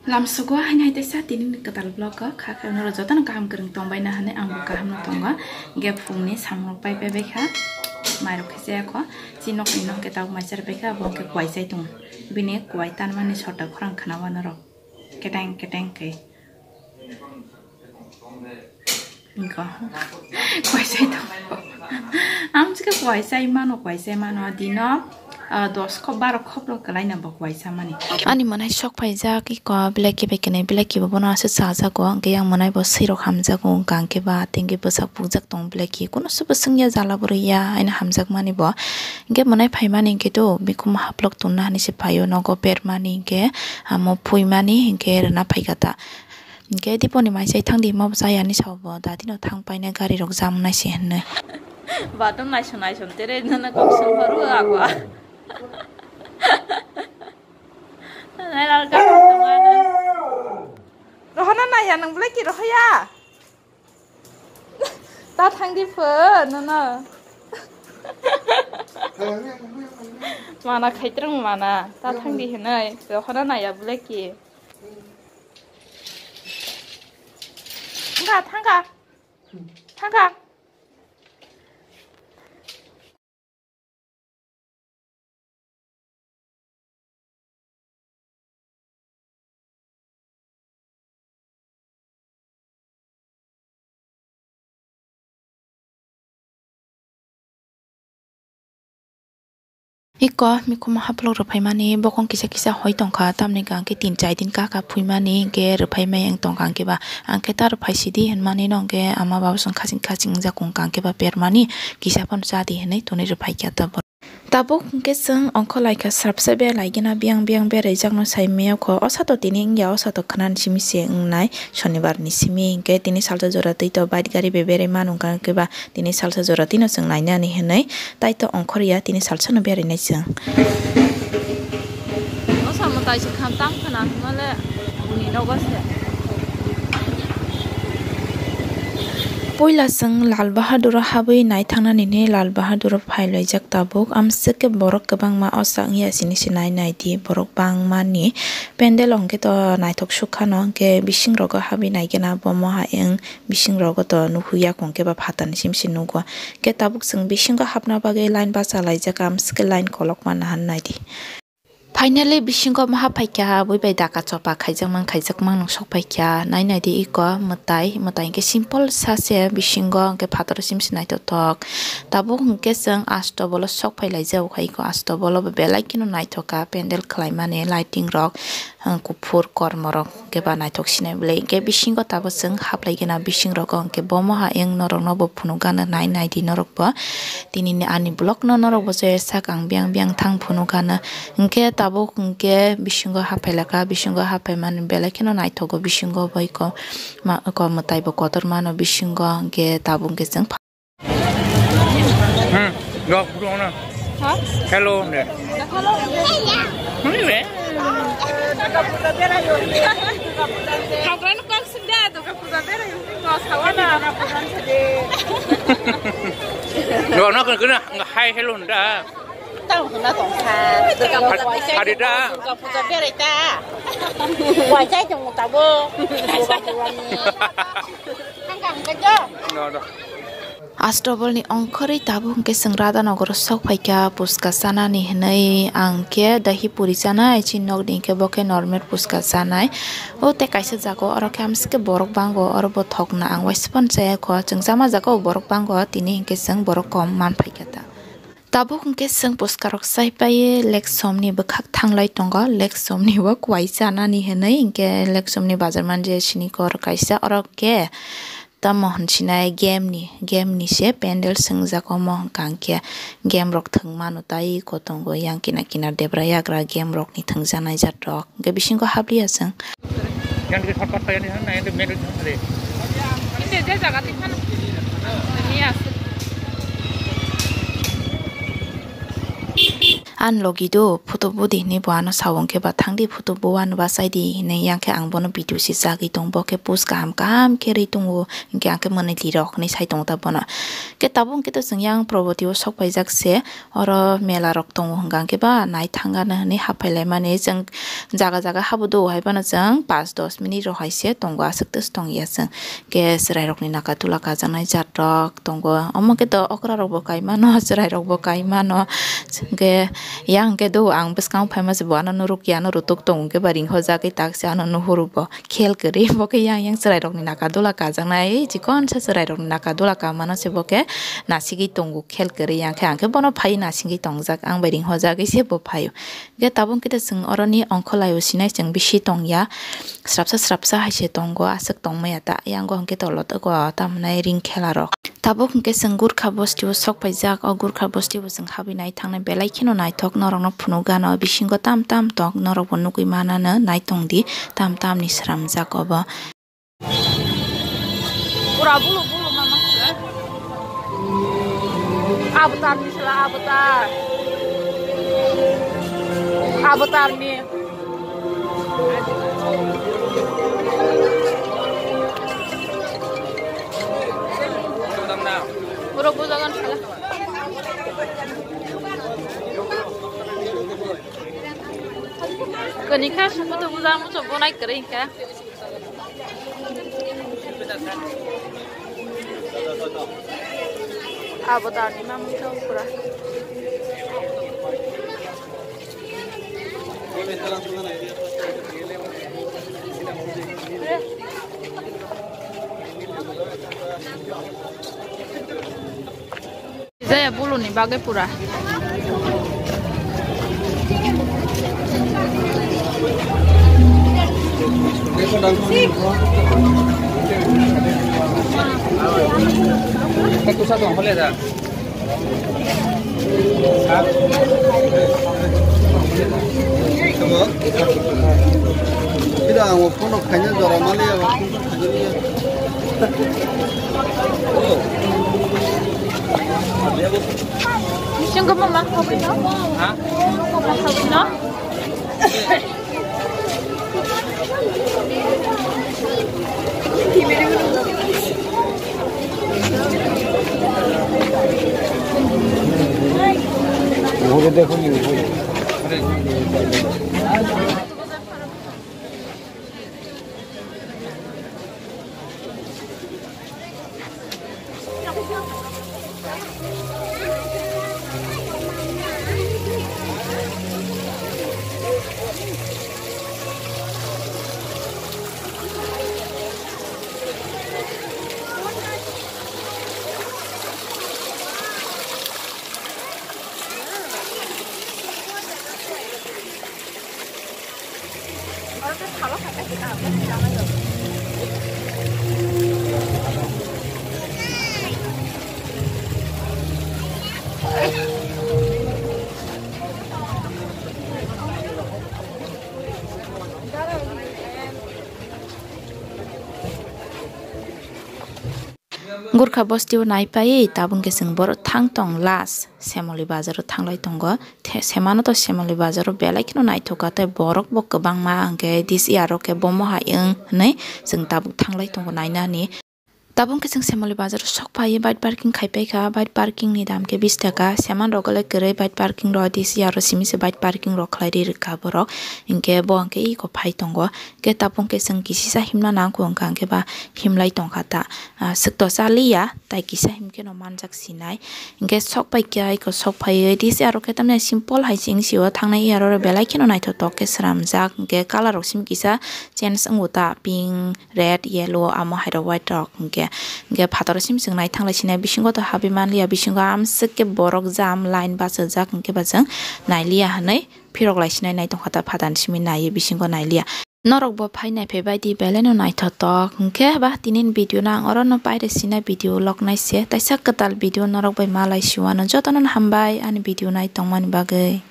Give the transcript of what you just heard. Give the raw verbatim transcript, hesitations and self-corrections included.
Lamsugo haini hai teisa tini ni kwtal vlog o kha khe norok jotono kaham kwrwng tongbaina hinwi ang bo kaham no tongo. Hwnkhe phungni samung pai pai bai kha, mairok khe chaya kho. Chini nokni no hwnkhe tabuk mai chari pai kha, bo hwnkhe kuai chai tongo. Bini kuai tanmani sota khorang khna o norok keteng keteng khe. Niko. Kuai chai tongo. Amchike kuai chai mano, kuai chai mano. Dino, ah, dos khop, baro khop rok kwlaina bo kuai chamani. Ani mwnai sok phaijak, iko belai khe bai kwnwi, belai khe bo bono aswk chajago. Hwnkhe yang mwnai bo swirok hamjago, hwnkha hwnkhe ba tengke bwsak pukjak tongo belai khe. Kuno se bwswng ya jala bwrwi ya, haino hamjakmani bo. Hwnkhe mwnai phaimani hwnkhe to, bikhum haplok tonna hinwi se phaio, nogo bermani hwnkhe, amo phuimani hwnkhe rwna phaikha ta. Hwnkhe Diponi mai chai thang di, ma bo chaya hinwi sao bo, da dino thang paina gari rok jam nai se hinwi. Badum naisong naisong tere nana kok song pharu agwa. Nai lal ka tong ano. Rohana naiya nang belai ki rohaya. Ta thang di pho nono. Mana khaitrang mana. Ta thang di hinai. Rohana naiya belai ki. Thangka, thangka. Thangka. Iko mikhuma haplok rwphaimani bokong kisa kisa hoi tongkha, tamni hwnkhe tin char din kaka phuimani hwnkhe rwphaimai wng tongkha, hwnkhe ba ang khe ta rwphai sidi hinmani no hwnkhe ama baba song khaching khaching wngjak wngkha, hwnkhe ba bermani kisa phano cha di hinwi tonwi rwphaikha tabuk. Tabuk hwnkhe chwng ongkho laikha, srapsa belaigena biyang biyang beraijakno sai miyakho. O sato tini wngya, o sato khwnani simi se wngnai, sonibarni simi. Hwnkhe tini salsa jora twi to bike gari bai berai manu wngkha, hwnkhe ba tini salsa jora twino chwng nainani hinwi tai to ongkhorya, tini salsano berainai chwng. O samo taisa kham tang khna hwnmale uni nogo se. Puila chwng Lal Bahaduro habwi naithangnani hinwi Lal Bahaduro phailaijak tabuk. Amswk khe borok kwbangma osa wngya sini se nai nai di. Borok bangmani pendel o hwnkhe to naithok sukha no, hwnkhe bising rogo habwi naikhe na bomo ha eng bising rogo to nuhwi yakung khe ba phatarni sim se nugo. Hwnkhe tabuk chwng bisingo hapna bagwi line bachalaijak, amswk khe line kolokma nahan nai di. Finally bisingo maha phaikha, bui bai daka chopa khaijakmang khaijakmang nung sok phaikha, nai nai di iko mwtai, mwtai hwnkhe simple sa se bisingo hwnkhe phatar sim se naithothok. Tabuk hwnkhe chwng Astobolo sok phailaijak kha, iko Astobolo bo belai kheno naithok kha, pendel khlaimani lighting rok, kuphur kormo rok. Hwnkhe ba naithok sinai belai hwnkhe bisingo tabuk chwng haplaigena bising rogo hwnkhe bomo ha eng norokno bo phunukgano nai nai di norok bo. Tini ni ani vlog no norok bo je sak ang biyang biyang thang phunukgano hwnkhe tabuk hwnkhe bisingo haphailakha, bisingo haphaimani belai kheno naithogo bisingo bai ko ma ko mwtai bo kotor mano bisingo hwnkhe tabuk hwnkhe chwng. Hmm, dok, dok na. Ha? Hello, ne. Hello, ne. Hini, ne. Hagrani kok sida, Durga Puja berai, kok sawana. Dok na, kena, kena, hi, hello, da. Tao kena tong sa. Durga Puja berai. Adi da. Durga Puja berai da. Wajai tong tabo. Durga Puja ni. Hangka hangka jo. No, no. Astobolni ongkhorwi tabuk hwnkhe chwng Radhanogoro sok phaikha puska chanani hwnwi, ang khe dahi puri chanai, chini nokni hwnkhe bo khe normal puska chanai. O tei kaisa jaga o, oro khe amswk khe borok bango, oro bo thokna ang waisa phano chaya kho, chwng chama jaga o borok bango, tini hwnkhe chwng borok kom man phaikha ta. Tabuk hwnkhe chwng puska rok chai pai, Lake Somni bwkhak thanglai tongo, Lake Somni bo kwai chanani hwnwi, hwnkhe Lake Somni bazar manje sini kor kaisa, oro khe Tamo hwnsinai game ni, game ni se pendel swngjak omo hwnkha hwnkhe game rok thwng mano tai kotongo yang kinar kinar debra yagra game rok ni thwngjaknai jat rok hwnkhe bisingo habliya chwng. Yang ke shortcut tayar ni na yang main road ni. Inde je jaga ti phano. Ni aswk. Ani logi do photo budi hinwi bo ano sao, hwnkhe ba thangdi photo bo ano bachai di hinwi, yang khe ang bono video se chagwi tongo, bo khe post kaham kaham khe rwi tongo, hwnkhe ang khe mwnwi lirok hinwi sai tongo ta bono. Khe tabuk hwnkhe to chwng yang Proboti o sok paijak se, oro mela rok tongo hwnkha hwnkhe ba nai thangano hinwi haphai laimani chwng jaga jaga habo do, hai phano chwng panch dos minute rok hai se tongo, aswk tes tong ya chwng. Khe chwrairokni naka tula kajaknai jat rok tongo. Omo khe to okra rokbo kai mano, chwrairokbo kai mano. Khe yang khe do ang bwskango phaima se bo ano nuruk ya, ano rutuk tongo khe ba ring hojagwi tak se ano nuhuru bo khel kwrwi. Bo khe yang yang chwrairokni naka tula kajaknai, chikonsa chwrairokni naka tula ka mano se bo khe nasigwi tongo khel kwrwi. Yang khe ang khe bono phai nasigwi tongjak, ang bai ring hojagwi se bo phaio. Hwnkhe tabuk hwnkhe chwng oroni ongkholai o sinai chwng bisi tongya, srapsa srapsa hai se tongo, aswk tongmaya ta. Yang o hwnkhe tolo tei o tamo nai ring khela rok. Tabuk hwnkhe chwng Gurkha bosti o sok paijak, o Gurkha bosti o chwng habwi nai thangnai, belai kheno naithok, norok no phunuk gana o bisingo tam tam tok, norok bo nugwi manano, nai tong di, tam tam ni sramjak obo. Pura bulu bulu mama. Avatar ni sila avatar. Avatar ni. Pura bujagan sila. Kani kha sumu to bujang muchung bonai kwrwi kha. Abo dani mamung tong pura. Jaya bulu ni bagwi pura. Hello. Tidak, ang phone khaina jora mali ya. Singko mama khabai no? Ha? Mama khabai no? Ugure dekho ni, ugure. Gurkha bosti o nai pai, tabuk khe chwng borok thang tong last Semoli bazar o thanglai tongo. The-, semano to Semoli bazar o belai kheno naithok kha, tei borok bo kwbangma, hwnkhe this year o khe bomo hai wng hinwi chwng tabuk thanglai tongo nainani. Tabuk khe chwng Semoli bazar o sok phaiwi bike parking khai pai kha, bike parking ni dam khe bish taka, seman rok le kwrwi bike parking rw this year o simi se bike parking rok khlai ri rwkha borok, hwnkhe bo hwnkhe eko phai tongo. Khe tabuk khe chwng kisisa himna nang kho, hwnkha hwnkhe ba himlai tongkha ta. Ah, swk to cha liya, tai kisa himkhe no manjak sinai. Hwnkhe sok pai khe ai kho, sok phaiwi tei se aro khe tamni simple hai se wng sio, thangnai aro belai kheno naithotok khe swnamjak. Hwnkhe colour rok simi kisa change wngo ta, pink, red, yellow, amo hai rok white rok. Hwnkhe, hwnkhe phataro simi chwng nai thanglai sinai, bisingo to habwi manliya, bisingo amswk khe borok jam line bachajak, hwnkhe ba chwng nailiya hinwi phirok lai sinai nai tongkha ta, phatani simi naiwi bisingo nailiya. Norok bo phai nai phai bai di, belai no naithotok. Hwnkhe ba tini ni video no ang oro no paire sina video log nai se, taisa kwtal video norok bai malai siwano. Jotono no hambai ani video nai tongmani bagwi.